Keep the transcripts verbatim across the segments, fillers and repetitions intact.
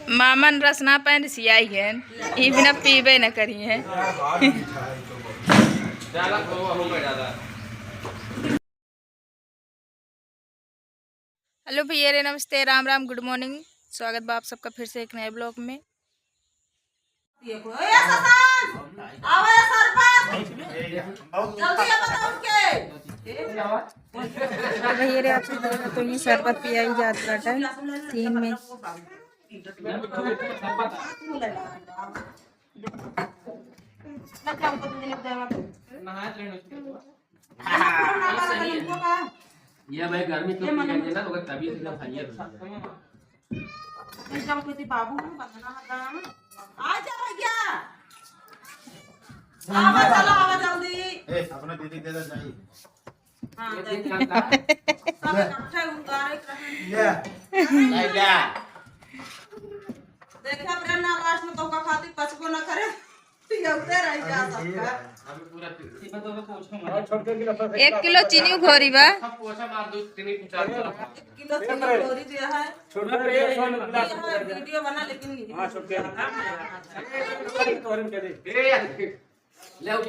मामन रस ना पाए, रिसियाई है, ई बिना पीबे न करी है। हेलो भैया रे, नमस्ते, राम राम, गुड मॉर्निंग। स्वागत बा आप सबका फिर से एक नए ब्लॉग में। ये को-, ए, शशांक, आवा ये शरबत। जल्दी आवा बताओ के। तो भैया रे, आप सब देखा तो ये शरबत पियाई जात बाटे तीन में। ये भाई गर्मी तो ये मने पी लेंगे ना, ओकर तबीयत एकदम हानियत हो जाए। एकदम कोई बाबू है, बंदना मत गाना। आ जा भैया। आवा, चलो, आवा जल्दी। ए, अपना दीदी दे दे जाई। हाँ, ये दे दे। दिन का सब इकट्ठा उतारे के रहे। ले। ले, ले। देखा प्रेम ना लास्ट में तो का खाती पचबो ना करे। पियौते रह जा सबका। एक किलो चीनी घोरी बा। एक किलो चीनी घोरी दिया है। छोटा गिलास में गिलास। ये है, वीडियो बना, लेकिन नहीं। हाँ, छोटे। ले आओ।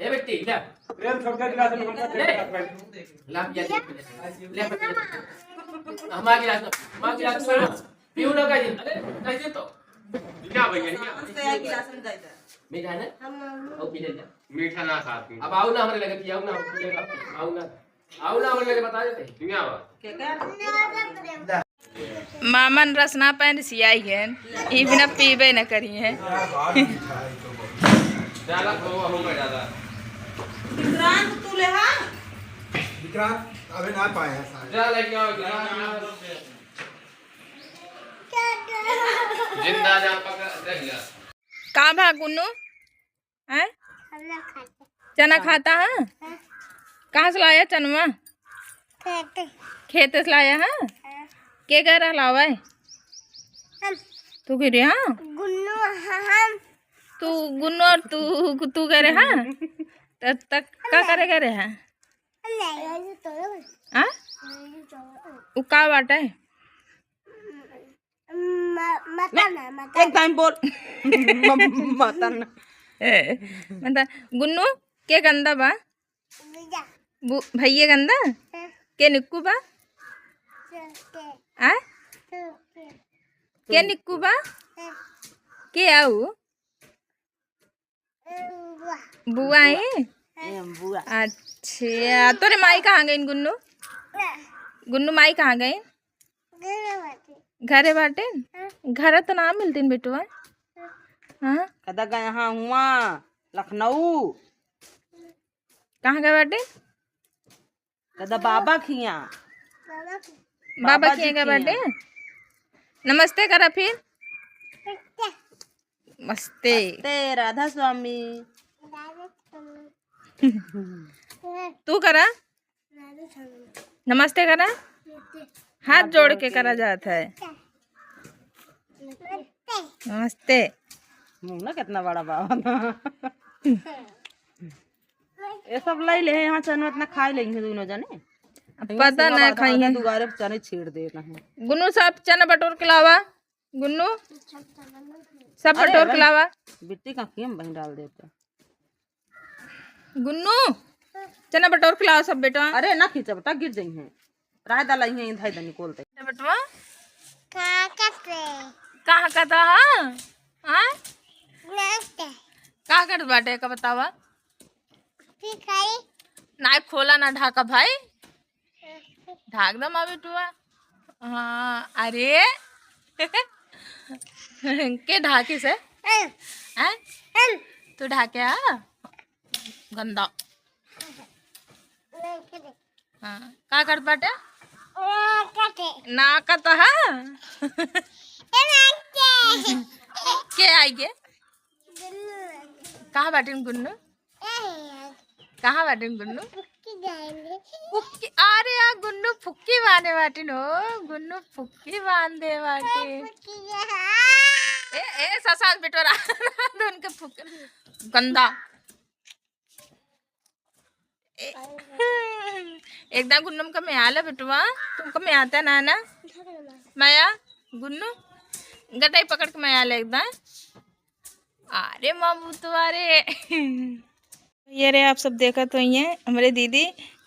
ए बेटी, ले। प्रेम छोटा गिलास में हमका दे दे। ला, ये ले। ले बेटी। हमारा गिलास, हमारा गिलास। पीऊ ना कहिए। अरे, कहिए तो। क्या भैया, क्या? हमसे आई गिलास में दे दे। मीठा है ना? हम, हम। आओ, पी ले जा। मीठा ना खाती। अब आओ ना हमारे लगे, आओ ना, आओ ना। आओ ना हमारे लगे, बता देते। क्या बात? क्या, क्या? मामन रस ना पाए, रिसियाई है, ई बिना पीबे न करी है। ज्यादा खोआ होगा, ज्यादा। विक्रांत, तू ले, हाँ? विक्रांत अबे ना पाए हैं सारे। जा लेके आओ, विक्रांत। जिंदा जा पका, देख लिया। का भा गुन्नू? हैं? चना खाता है? हाँ। कहाँ से लाया चनवा? खेत। खेत से लाया है? हाँ। के गए रहला भाई? हम। तू गिरे, हाँ? गुन्नू, हाँ, हम। तू गुन्नू और तू, तू गए रहे, हाँ? त-, त-, का करे गए रहे, हाँ? नहीं। हाँ? नहीं। उ का बाटे? म-, मटन है, मटन। एक टाइम बोल। म-, मटन। ए, मतलब, गुन्नू, के गंदा बा? भैया। बु-, भैया गंदा? हाँ। के निक्कू बा? के? आ? के? के निक्कू बा? हाँ। के आऊ? बुआ। बुआ है? बुआ। अच्छा, तोरे माई कहाँ गईन गुन्नू? गुन्नू माई कहाँ गईन? घरे बाटे। घरे बाटे? हाँ। घरे तो ना मिलतीन बेटवा। हाँ। हाँ? कदा गए हाँ हुआ लखनऊ। कहाँ गए बाटे? कदा बाबा खिया। बाबा खिया। बाबा बाबा खिया जी गए खिया। बाटे? नमस्ते करा फिर। नमस्ते। नमस्ते, राधा स्वामी। राधा स्वामी। तू करा। राधा स्वामी। नमस्ते करा। नमस्ते। हाथ जोड़ के करा जात है। नमस्ते। नमस्ते। मुंह ना कितना बड़ा बाबा। ये सब लाई ले, यहाँ चनो इतना खाए लेंगे दोनों जने। अब पता ना खाइए। दुआरे पे चने छीड़ दे रहे हैं। गुन्नू साहब चना बटोर के लावा। गुन्नू, सब अरे बटोर के लावा। बिट्टी का केम बहिन डाल देते। गुन्नू, चना बटोर के लावा सब बेटा। अरे ना खींचा बेटा, गिर जाई हैं। राय डाला ही है, धई दे निकोल दे। बेटवा। का करते? कहाँ का था, हाँ? हाँ? नमस्ते। का करत बाटे का बतावा? फिर खाई। ना खोला ना ढाका भाई। ढाक दे माँ बेटुआ। हाँ, अरे। के ढाके से? हैं? हैं? तू ढाके आ? गंदा। हाँ, का करत बाटे? ना कत है? के आई गे? कहाँ बाटिन गुन्नू? कहाँ बाटिन गुन्नू? फुक्की, अरे यार, गुन्नू फुक्की बांधे बाटिन हो, गुन्नू फुक्की बांधे बाटे। ए, ए, ससांग बिटोरा, उनके फुक्की, गंदा। ए, एकदम गुन्नू हमका में आला बेटवा, तुमका में आता ना, ना? माया, गुन्नू, गटई पकड़ के मैं आ ले एकदम। अरे मामू तुम्हारे। ये रे, आप सब देखत होइए, हमरे दीदी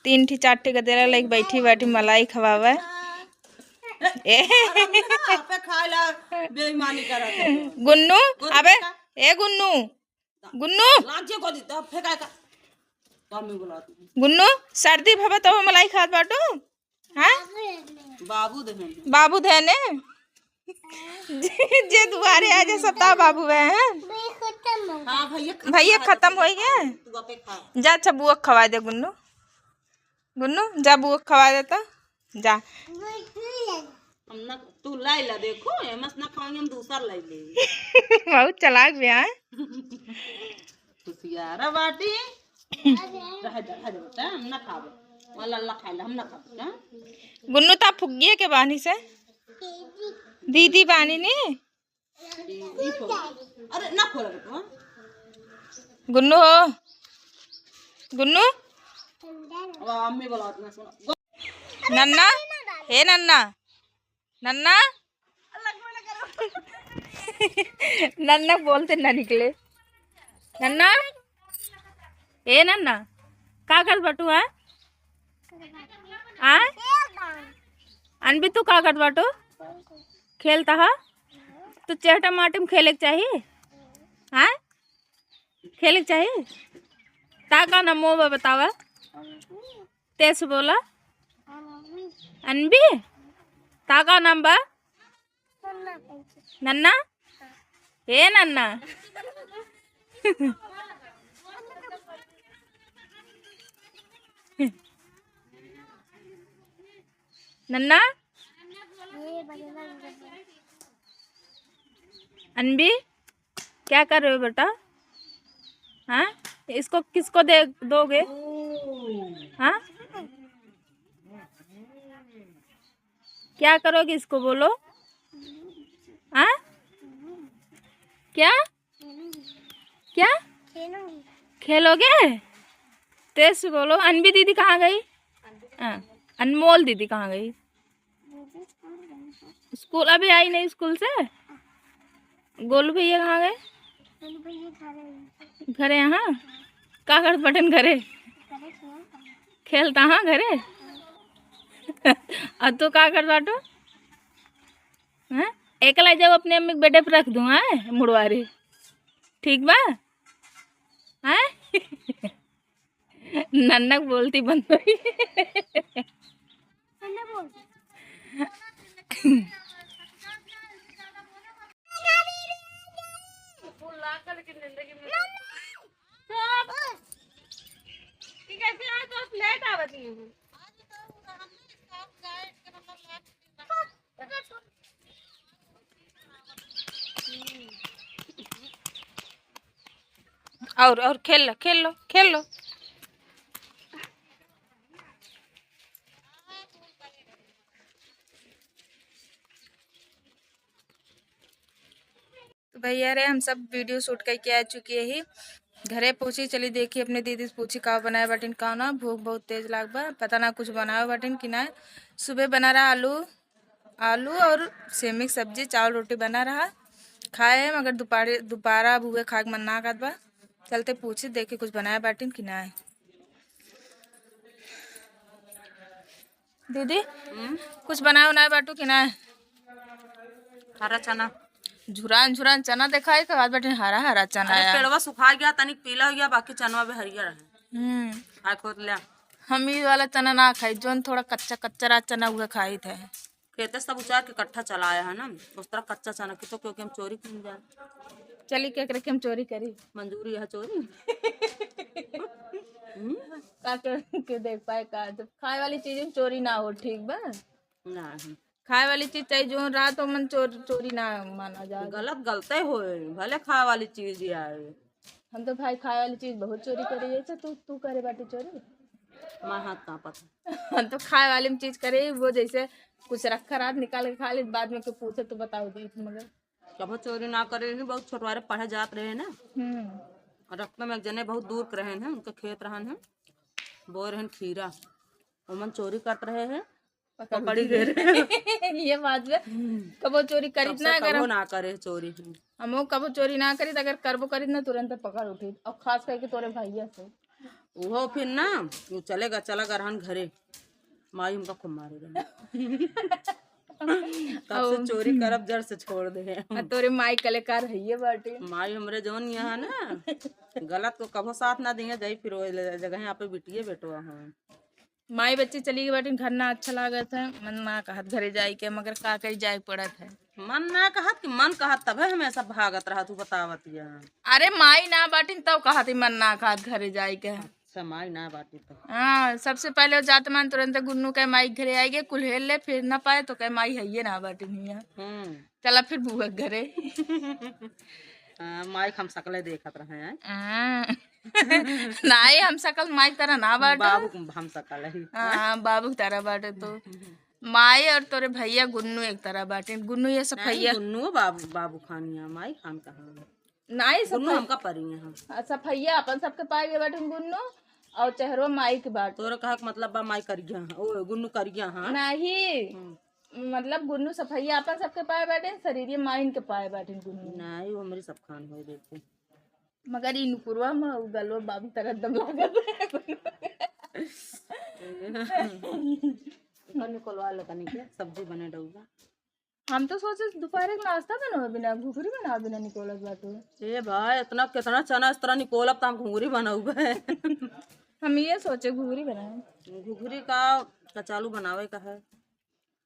तीन ठी चार ठी गदेला लेके बैठी बैठी मलाई खवावे। ए। अरे हमने ना आपे खाए ला बेईमानी करत है। गुन्नू, अबे, ए गुन्नू, गुन्नू। लाजे को दी, तब फेंका का। तब मैं बुलाती हूँ। गुन्नू, सर्दी भवा तब मलाई खात बाटू? हाँ? बाबू देहन। बाबू देहने? जे, जे दुआरे आ जाए, सब ता बाबू है, हैं? हाँ, भैया खत्म भैया है। खत्म होई गया? तू आपे खा। जा, अच्छा, बुआ खवा दे, गुन्नू। गुन्नू, जा, बुआ खवा दे तो। जा। हम ना, तू लाई ला, देखो, एमस ना खाएंगे, हम दूसर लाई ले। बहुत चालाक भी है। हुसियारा बाटी। रह जा, रह जा बेटा, हम ना खाबो। वाला अल्लाह खाए ला, हम ना खाबो, हाँ? गुन्नू ता फुग्गिए के बानी से। दीदी बानी नी। दीदी को। अरे ना खोला बेटा, हाँ? गुन्नू हो। गुन्नू। अब अम्मी बोला, ना सुना। नन्ना, हे नन्ना, नन्ना। नन्ना बोलते ना निकले। नन्ना, ए नन्ना, का करत बाटू, हाँ? हाँ? अनबी, तू का करत बाटू? खेलता हा? तो चेहटा माटी में खेले के चाही? हाँ? खेले के चाही? ता का नाम बा बतावा? तेज से बोला। अनबी? ता का नाम बा? नन्ना? ए नन्ना? नन्ना? अनबी? क्या कर रहे हो बेटा? हाँ, इसको किसको दे दोगे? हाँ, क्या करोगे इसको, बोलो? हाँ, क्या, क्या खेलोगे? तेज से बोलो। अनबी दीदी कहाँ गई? हाँ, अनमोल दीदी कहाँ गई? स्कूल अभी आई नहीं स्कूल से? गोलू भैया कहाँ गए? गोलू भैया घरे हैं। घरे हैं, हाँ? का करत बटन घरे? घरे खेलता। खेलता, हाँ, घरे? और तू का करत बाटू? हाँ? एकला जाओ, अपने अम्मी के बेडे पे रख दूँ, हाँ? मुड़वारी। ठीक बा? हाँ? नन्ना के बोलती बंद होई। नन्ना बोल। और, और खेल लो, खेल लो, खेल लो। तो भैया रे, हम सब video shoot करके आ चुकी है ही। घरे पहुँची, चली देखी अपने दीदी से पूछी का बनाए बाटिन का ना। भूख बहुत तेज लाग बा, पता ना कुछ बनाए बाटिन कि ना। सुबह बना रहा आलू, आलू और सेमी की सब्जी, चावल रोटी बना रहा, खाए, मगर दोपहरे, दोबारा अब उहे खाए के मन ना करत बा। चलते पूछी, देखी कुछ बनाए बाटिन कि ना। दीदी, हम्म? कुछ बनाए उनाए बाटू कि ना? हरा चना। झुरान झुरान चना देखाई, के बाद बाटिन हरा हरा चना अरे, आया। पेड़वा सुखा गया, तनिक पीला हो गया, बाकी चनवा भी हरियर है। हम्म। खाए खोद लिया। हम ई वाला चना ना खाई, जोन थोड़ा कच्चा कच्चा रहा चना, उहे खाई थे। खेते सब उचार के इकट्ठा चला आया है ना, उस तरह कच्चा चना की तो, क्योंकि हम चोरी करें जाए। चली, केकरे के हम चोरी करी? मंजूरी है चोरी। हम्म? का चोरी के देख पाए का? जब खाए वाली चीज में चोरी ना हो, ठीक बा? नहीं। खाए वाली चीज चाहे जो रहा तो मन चोर, चोरी ना माना जाए। गलत गलते होए, भले खाए वाली चीज ही आए। हम तो भाई खाए वाली चीज बहुत चोरी करी है, तो तू, तू करे बाटे चोरी? मैं हाथ कांपत है। हम तो खाए वाली में चीज करे, वो जैसे कुछ रखा रहा, निकाल के खा ले, बाद में कोई पूछे तो बताओ दे, मगर कभो चोरी ना करे रही, बहुत छोटवारे पढ़े जात रहे ना। हम्म। और रस्ते में एक जने बहुत दूर के रहे हैं, उनके खेत रहन है, बोए रहन खीरा, ओमन चोरी करत रहे हैं, पकड़ पकड़ी उठी। गए। ये बात बे, हम्म। कबो चोरी करित तब से ना, अगर कबो हम ना करे चोरी। हमहू कबो चोरी ना करित, अगर करबो करित ना, तुरंत पकड़ उठित। और खास करके तोरे भैया से। उहो फिर ना, वो चलेगा, चला गरहन घरे, माई हमका खूब मारे रहे। तब से और चोरी करब जड़ से छोड़ दे। आ, तोरे माई कलेकार हइये बाटे। माई हमरे जौन यहाँ ना, गलत को कबो साथ ना दिए, जाई फिर वो जगह यहाँ पे बिटिए बेटवा हैं। माई बच्ची चली गई बाटिन, घर ना अच्छा लागत है, मन ना कहत घरे जाए के, मगर का करी, जाए पड़त है। मन ना कहत कि मन कहत, तबे हमेशा भागत रहत हूँ, बतावत या। अरे माई ना बाटिन तब कहत ही मन ना कहत घरे जाए के। अच्छा, माई ना बाटी तो। हाँ, सबसे पहले वो जात मान तुरंत गुन्नू के माई घरे आएगे, कुल्हेर ले, फिर ना पाए तो कहे माई हइये ना बाटिन हियाँ। हम्म। चला फिर बुआ के घरे। हाँ, माई हम सकले देखत रहे हैं। हाँ। नाई, हम सकल माई तरह ना बाटे। बाबू के हम सकल है। हाँ, बाबू के तरह बाटे तो। माई और तोरे भैया गुन्नू एक तरह बाटे। गुन्नू ये नहीं, सफैया। गुन्नू बाबू, बाबू खान या, माई खान कहाँ है? नाई, गुन्नू सफै-, हमका परी है। हाँ, सफैया अपन सबके पाए गए बाटे गुन्नू, और चेहरो माई के बाटे। तोरे कहा के मतलब बा माई करिया है, ओ गुन्नू करिया है। नहीं, हम्म। मतलब गुन्नू सफैया अपन सबके पाए बाटे, शरीर माई इनके पाए बाटे गुन्नू। नहीं, वो हमरी सब खान होए देते। मगर ई नुकुरवा में उ गलवा बाबू तरह दम लागत है। ओकर निकलवा लो तनी के, सब्जी बने डउबा। हम तो सोचे दोपहर के नाश्ता बनावे बिना, घुघरी बनावे बिना निकलत बाटे। ए भाई, इतना कितना चना इस तरह निकलब त हम घुघरी बनाउबे। हम ये सोचे घुघरी बनाए। घुघरी का कचालू बनावे का है।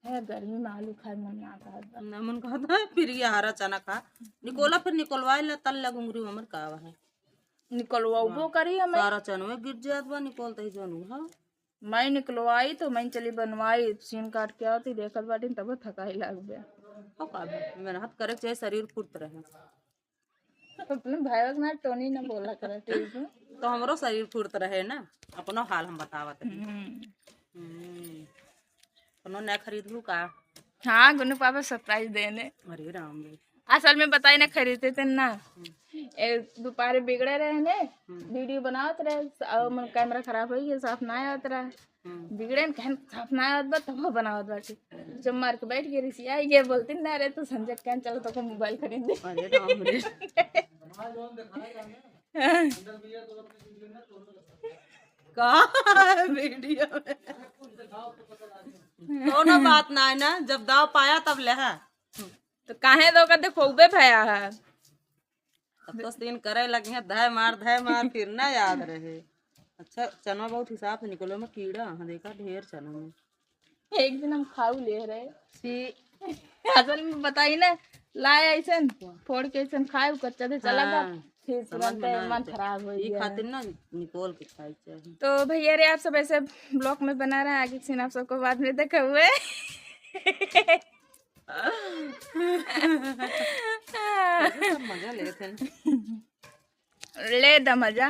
है, गर्मी में आलू खाए मन ना कहत बा। ना मन कहत है, फिर ये हरा चना खा। निकोला फिर निकोलवाए ला, तल ला घुंगरू हमर का है। निकोलवाबो करी हमें। सारा चनवे गिर जात बा, निकोलते ही जौन हुआ। मैं निकलवाई तो मैं चली बनवाई, सीन काट के आवती, देखत बाटिन तब थकाई लाग बे। हो का बे, मेहनत करे के चाहे, शरीर फुर्त रहे। अपने भाई के ना टोनी ना बोला करे, ठीक है? तो हमरो शरीर फुर्त रहे ना, अपनो हाल हम बतावत रही। हम्म। हम्म। कोनो नया खरीदलू का? हाँ, गुन्नू पापा surprise देने। अरे राम रे। असल में बताई ना, खरीदते थे ना। हम्म। ए, दोपहर बिगड़े रहे ने, हम्म। Video बनावत रहे, और मन camera खराब हो गया, साफ ना आवत रहा। हम्म। बिगड़े न कहन साफ ना आवत बा, तब बनावत बाटे। जब मार के बैठ गए, रिसिया आई गए, बोलती ना रे, तू संजय कहन चलो तो को mobile खरीद दे। अरे राम रे। का video में? कोनो बात ना है ना, जब दाव पाया तब लेहा। तो काहे तो का देखोबे भया है। तब तो सीन करे लगी हैं, धय मार, धय मार, फिर ना याद रहे। अच्छा, चनवा बहुत हिसाब से निकलो, में कीड़ा, हाँ, देखा, ढेर चनवा में। एक दिन हम खाऊ ले रहे। छी। असल में बताई ना, लाए ऐसन, फोड़ के ऐसन खाए, उ कच्चा दे चला गया, हाँ, फिर समझ तुरंत में ना मन आते। खराब हो ई गया। खातिर ना निकोल के खाई चाहिए। तो भैया रे, आप सब ऐसे vlog में बना रहे, आगे के सीन आप सबको बाद में देखा हुए। सब मजा लेत हैं। ले द मजा।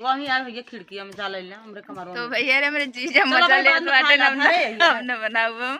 वही यार भैया खिड़किया में जा ले ले, हमरे कमरवा तो में। भैया रे, हमरे जीजा चलो मजा भाई, लेत बाद में बाटे खाएगा, ना, हमने, अरे यार। हमने बनाऊ हम।